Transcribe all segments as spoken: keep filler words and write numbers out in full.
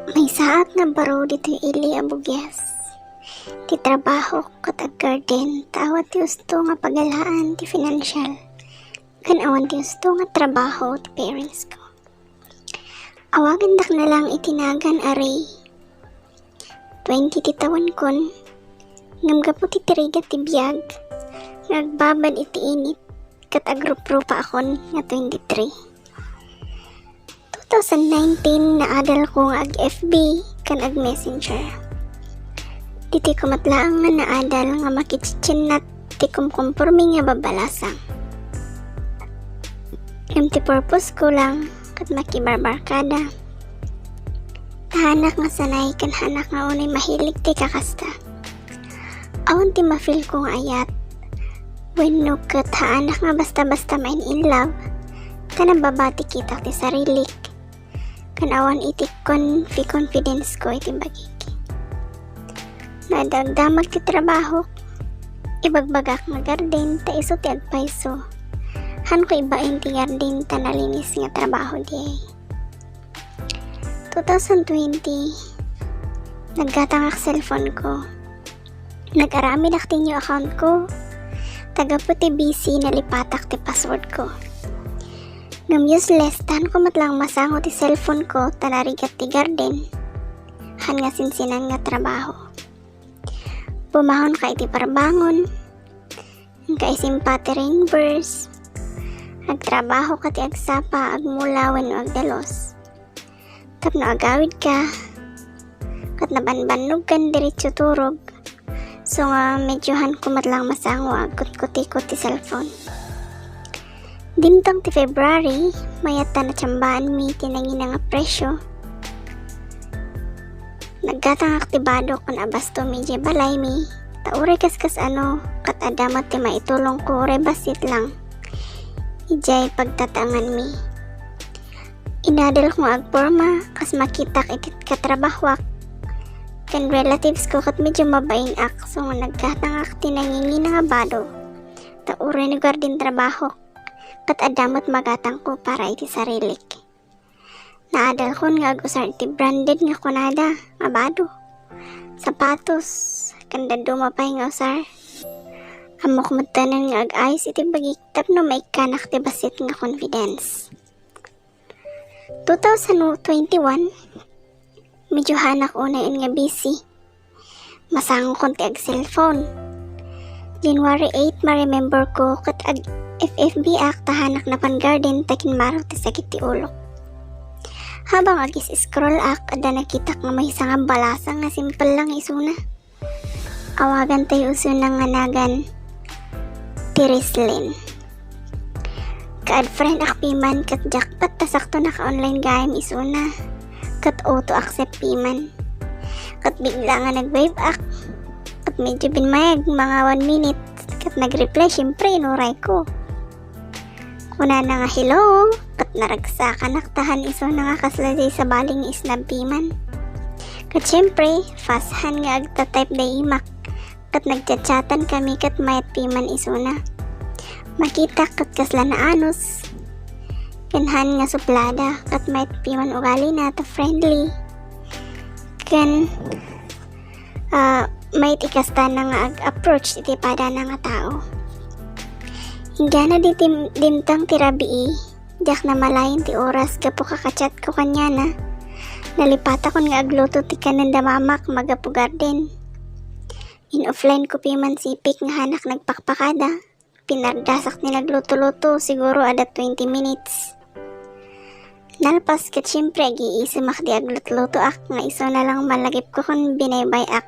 Maysaak nga baro ditoy ili a bugyas. Ti trabaho ket aggarden, ta awan ti usto nga pagalaan ti financial. Ken awan ti usto nga trabaho ti parents ko. Awagandak na lang iti nagan a Ray. Twenty ti tawenkon, ngem gapu ti tirigat ti biag nga agbabad iti init, ket agruprupaakon nga twenty-three. Two thousand nineteen, naadalko nga ag-F B ken ag-Messenger. Ditoy ko met laeng nga naadal nga makichichinnat ti kumkumpormi nga babalasang. Ngem ti purpose ko lang ket makibarbarkada. Ta haanak nga sanay ken haanak nga unay mahilig ti kakasta. Awan ti ma-feel ko nga ayat. Wenno ket haanak nga basta-basta ma-in love. Ta nababatikitak ti sarilik. Ken awan iti confi-, confidence ko iti bagik. No adda agdamag ti trabaho, ibagbagak nga garden ta isu ti agpayso. Hanko ibain ti garden ta nalinis nga trabaho diay. Two thousand twenty, naggatangak cellphone ko. Nag-aramidak ti new account ko. Ta gapu ti busy, nalipatak ti password ko. Ngem useless, ta hanko met lang masango ti cellphone ko ta narigat ti garden. Han nga sinsinan nga trabaho. Pumahon ka iti parbangon. Inka isimpa ti rainburst. Agtrabaho ka ti agsapa, agmula, wenno agdalos. Tapno agawid ka, ket nabanbannog kan diretso turog. So nga, medyo hanko met lang masango a agkutkutikot ti cellphone. Dimtang ti February, mayat ta natsambaanmi ti nangina nga presyo. Naggatangak ti badok ken abastomi idiay balaymi, ta uray kaskas-ano, ket adda met ti maitulongko uray bassit lang idiay pagtatanganmi. Inadalko nga agporma, kas makitak iti katrabahoak ken relatives ko ket medyo mabain-ak, so nga naggatangak ti nangingina nga bado. Ta uray no garden trabahok, ket adda met magatangko para iti sarilik. Naadalkon nga agusar iti branded nga kunada nga bado, sapatos, ken dadduma pay nga usar. Ammok metten nga ag-ayos iti bagik tapno maikkanak ti bassit nga confidence. Two thousand twenty-one, medyo haanak unayen nga busy. Masangokon ti ag-cellphone. January eight, ma-remember ko ket ag-F F B ak ta haanak napan garden ta kinmaro ti sakit ti ulok. Habang ag-scroll ak, adda nakitak nga maysa nga balasang nga simple lang isuna. Awagan tayo isuna nga nagan ti Rislin. Ka-add friend ak piman ket jackpot ta sakto naka-online gayam isuna. Ket auto accept piman. Ket bigla nga nag-wave ak. Ket medyo binmayag mga one minute. Ket nag-reply, siyempre, inuray ko. Kunana nga, "Hello," ket naragsakanak ta han isuna nga kasla diay sabali nga isnab piman. Ket siyempre, fast han nga agta-type diay imak. Ket nagchat-chatan kami ket mayat piman isuna. Makitak ket kasla naanus. Ken han nga suplada ket mayat piman ugalina ta friendly. Ken, ah, mayat ikastana nga ag-approach iti padana nga tao. Inggana di tim-, dimtang ti rabii, diak namalayen ti oras gapu kakachatko kaniana. Nalipatakon nga agluto ti kanen da mamak maigapu garden. In-offline ko piman sipik nga haanak nagpakpakada. Pinardasak ti nagluto-luto, siguro adda twenty minutes. Nalpas ket siyempre, ag-iisimak ti aglutlutoak nga isuna lang malagipko ken binaybay-ak.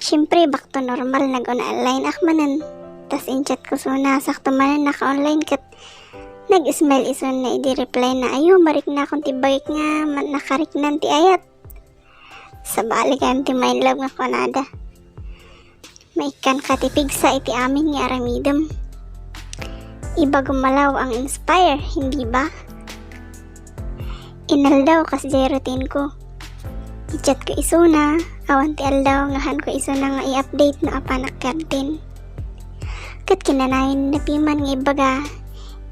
Siyempre, back to normal, nag-online ak manen. Tas in-chat ko isuna, sakto manen naka-online ket nag-smile isuna idi reply na, "Ayo, mariknakon ti bagik nga ma-, nakariknan ti ayat." Sabali gayam ti ma-in love nga kunada. Maikkanka ti pigsa iti amin nga aramidem. Iba gumalaw ang inspire, hindi ba? Inaldaw kas jay routine ko. I-chat ko isuna, awan ti aldaw nga hanko isuna nga i-update no apanak garden. Ket kinanayon na piman nga ibaga,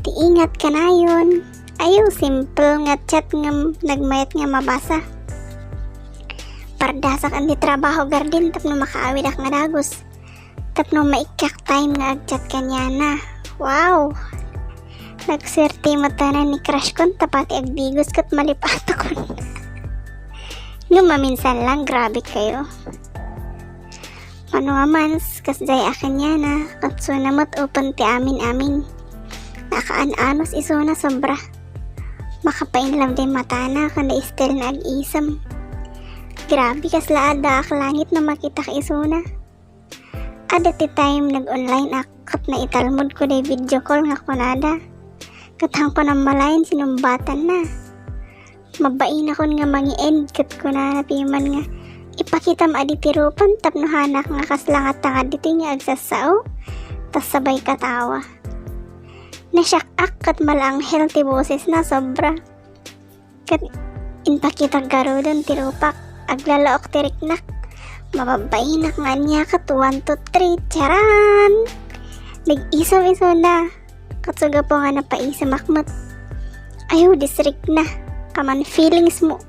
ti ingat kanayon, ayo simple nga chat ngem nagmayat nga mabasa. Nagpardasak iti trabaho garden tapno makaawidak nga dagus. Tapno maikkat time nga ag-chat kaniana. Wow! Nagsuerte met tanan ni crush kon ta pati agdigos ket malipatakon. Ngem maminsan lang, grabe kayo. Mano a man, kasdiay a kaniana, ket isuna met open ti amin-amin. Nakaan-anos isuna sobra. Makapainlove day matana, ken day style na ag-isem. Grabe, kasla addaak langit no makitak isuna. Adda ti time nag-online ak, ket naitalmod ko day video call nga kunada. Ket hanko namalayan sinumbatanna. Mabainakon nga mangi-end ket kunana piman nga, "Ipakitam adi ti rupam tapno hanak nga kasla nga tanga ditoy nga agsassao." Ta sabay katawa. Nasyak-ak ket malanghel ti bosesna sobra. Ket impakitak garuden ti rupak, aglalaok ti riknak. Mababainak nga ania ket one, two, three, charan! Nag-isem isuna. Ket so gapu nga napaisemak met. Ayaw disrikna. Kaman feelings mo.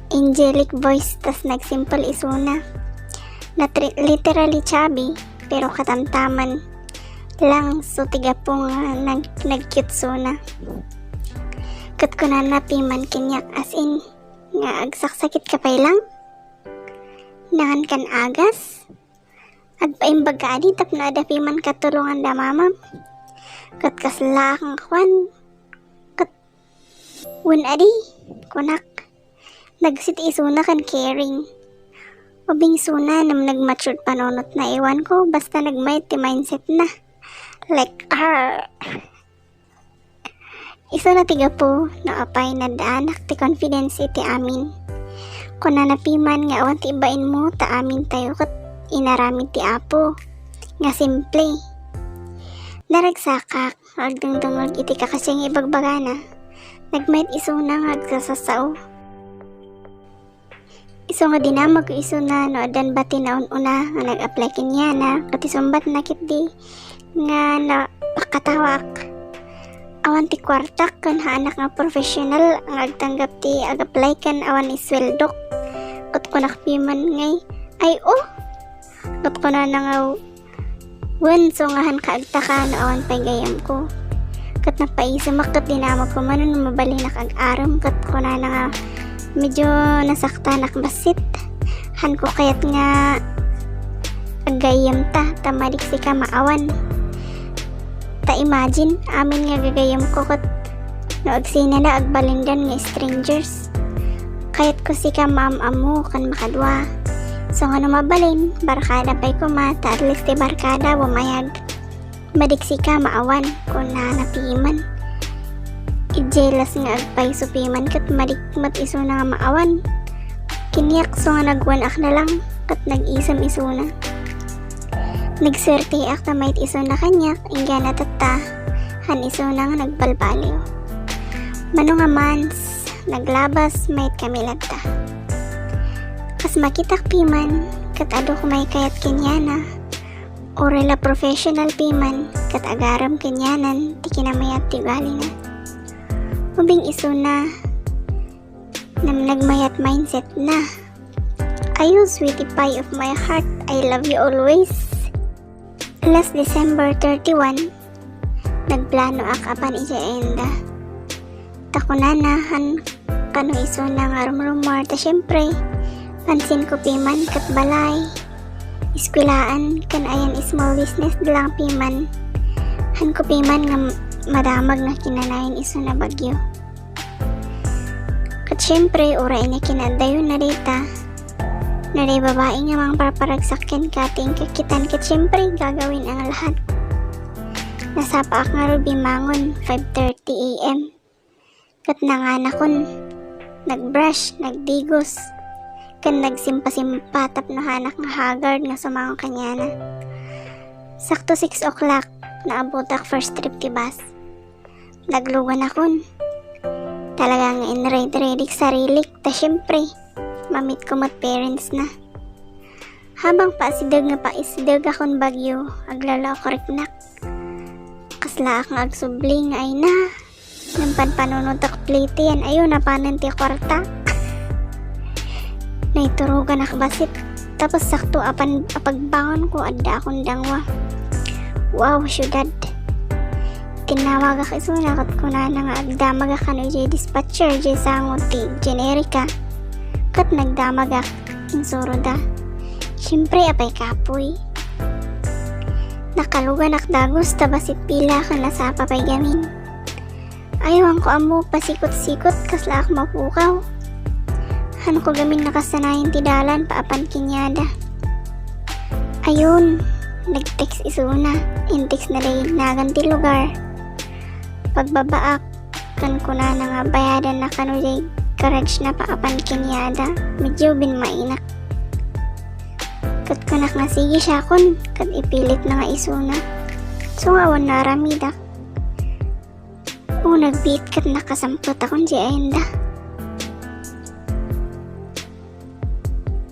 Angelic voice tas nagsimple isuna. Not ri-, literally chubby, pero katamtaman lang so ti gapu nga nag-, nag-cute isuna. Ket kunana piman kaniak, as in, nga agsaksakit ka pay lang? Nangan kan agas? Agpaimbag ka adi tapno adda piman katulongan da mamam? Ket kasla nga kuan? Ket wen adi, kunak. Nagsit isuna kan caring. Ubing isuna ngem nag-matured panunotna, ewan ko, basta nagmayat ti mindsetna. Like, ah. Isuna ti gapu no apay naddaanak ti confidence iti amin. Kunana piman nga awan ti ibainmo ta amintayo ket inaramid ti Apo. Nga simple. Naragsakak, agdungdungog iti kakasiang ibagbagana. Nagmayat isuna nga agsasassao. Isu nga dinamagko isuna no addan bati naun-una nga nag-apply kaniana, ket isumbatna ketdi nga napakatawak. Awan ti kuartak ken haanak nga professional nga agtanggap ti ag-apply ken awan isweldok. Ket kunak piman ngay, "Ay, o!" Ket kunana nga, "Wen, sungahan ka agtaka no awan pay gayyemko." Ket napaisemak ket dinamagko manen no mabalinak ag-arem ket kunana nga, "Medyo nasaktanak bassit. Hanko kayat nga aggayyemta ta madiksika maawan. Ta imagine, amin nga gagayyemko ket no agsinada agbalindan nga strangers. Kayatko sika maam-ammo ken makadua. So nga no mabalin, barkada pay koma, ta at least ti barkada bumayag. Madiksika maawan," kunana piman. Idiay las nga agpayso piman ket madikmet isuna nga maawan. Kaniak, so nga nagwanak na lang ket nag-isem isuna. Nagsuerteak ta mayat isuna kaniak, inggana tatta, han isuna nga nagbalbaliw. Mano nga months, naglabas, mayat kami latta. Kas makitak piman, ket adu ko maikayat kaniana, uray la professional piman, ket agarem kanianan ti kinamayat ti ugalina. Ubing isuna, ngem nagmayat mindsetna. Ayo, sweetie pie of my heart, I love you always. Last December thirty-one, nagplanoak a pan idiay enda. Ta kunana han kano isuna nga rumrumor, ta siyempre, pansin ko piman ket balay, eskwelaan, ken ayan small business da lang piman. Han ko piman nga madamag nga kinanayon isuna bagyo. Ket siyempre, uray ania kinadayonna dayta. No diay babai nga mangparparagsak kenka ti inka kitan, ket siyempre, gagawin ang lahat. Nasapaak ngarud bimangon, five thirty A M. Ket nanganakon, nagbrush, nagdigos, ken nagsimpa-simpa tapno hanak nga haggard nga sumango kaniana. Sakto six o'clock, naabutak first trip ti bus. Nagluganakon. Talaga nga inready-ready ti sarilik, ta siyempre, ma-meet ko met parents na. Habang paisideg nga paisidegakon bagyo, aglalaok riknak. Kaslaak nga agsubli nga ay na, nagpanpanunotak plete yan, ayo, napanen ti kwarta. Naituruganak bassit, tapos sakto apan apagbangonko, addaakon dangua. Wow, siudad! Tinnawagak isuna ket kunana nga agdamagak kano idiay dispatcher idiay sango ti Generika. Ket nagdamagak, insuroda. Siempre, apay kapuy. Nakaluganak dagus ta bassit pila ken nasapa pay gamin. Ayawanko ammo pasikot-sikot, kaslaak mapukaw. Hanko gamin nakasanayan ti dalan paapan kaniada. Ayun, nag-text isuna. In-textna daydi nagan ti lugar. Pagbabaak, ken kunana nga bayadanna kano diay garagena paapan kaniada. Medyo binmainak. Ket kunak nga sige siakon, ket ipilitna nga isuna. Isu nga awan naaramidak. O, nagbiit ket nakasamputakon diay ayanda.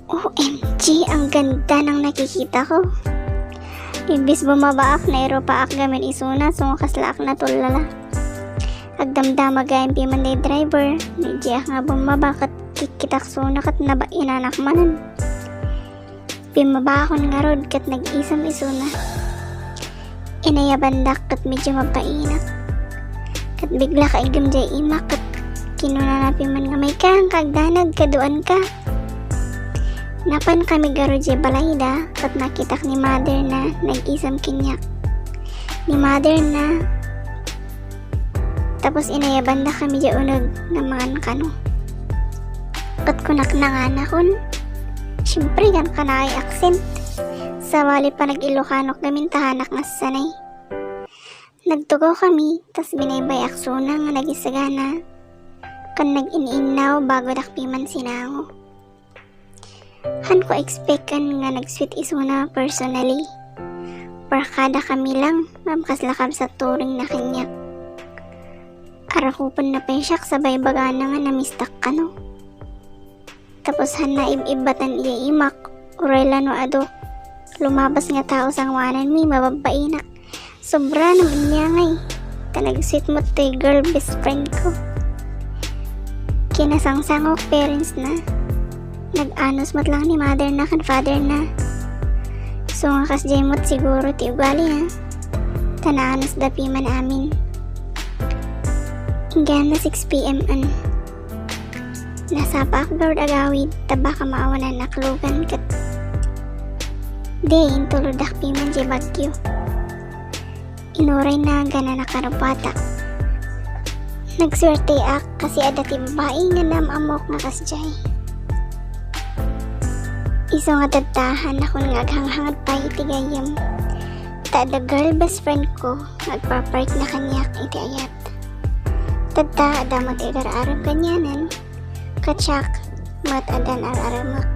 O M G, ang ganda ng nakikita ko. Imbis bumabaak, nairupaak gamin isuna, isu nga kaslaak natullala. Agdamdamag gayam piman daydi driver, naiddiak nga bumaba ket kikkitak isuna ket nabainanak manen. Bimmabaakon ngarud ket nag-isam isuna. Inayabandak ket medyo mabainak. Ket bigla kaiggem diay imak ket kinunana piman nga, "Mayka, agdanag, kaduanka." Napankami garud diay balayda ket nakitak ni motherna nag-isam kaniak. Ni motherna, tapos inayabandakami diay uneg nga mangan kano. Ket kunak, nanganakon. Siempre, kankanaay accent. Sabali, panag-Ilocanok gamin ta hanak nga sanay. Nagtugawkami, tas binaybay-ak isuna nga nagisagana ken nag-in-innaw bagodak piman sinango. Hanko expecten nga nag-sweet isuna personally. Barkadakami lang, ngem kasla kabsat turingna kaniak. Arakupenna pay siak, sabay ibagana nga na-missdak kano. Tapos han naib-ibbatan idiay imak, uray la no adu lumabas nga tao sangoananmi, mababbainak. Sobra naman niya ngay. Ta nag-sweet met toy girl best friend ko. Kinasangsangok parents na. Nag-anus met lang ni mother na ken father na. So nga kasdiay met siguro ti ugali na. Ta naanusda piman amin. Ingganna six P M en. Nasapaak garud agawid, ta baka maawanan naklugan ket di intulodak piman diay bagyo. Inuray na gana nakarubata. Nagsuerteak kasi adda ti babai nga naam-ammok nga kasdiay. Isu nga daddahan nakon nga aghanghangad pay iti gayyem. Ta adda girl best friend ko nga agparparikna kaniak iti ayat. Tatta, adda met ti agar-arem kanianan. Ket siak met addan ar-aremek.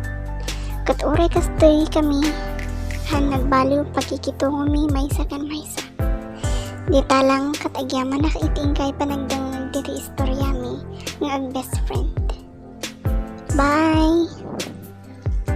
Ket uray kastoy kami, han nagbaliw pakikitungomi maysa ken maysa. Dita lang ket agyamanak iti inkay panagdengngeg diti istoriami nga ag-best friend. Bye!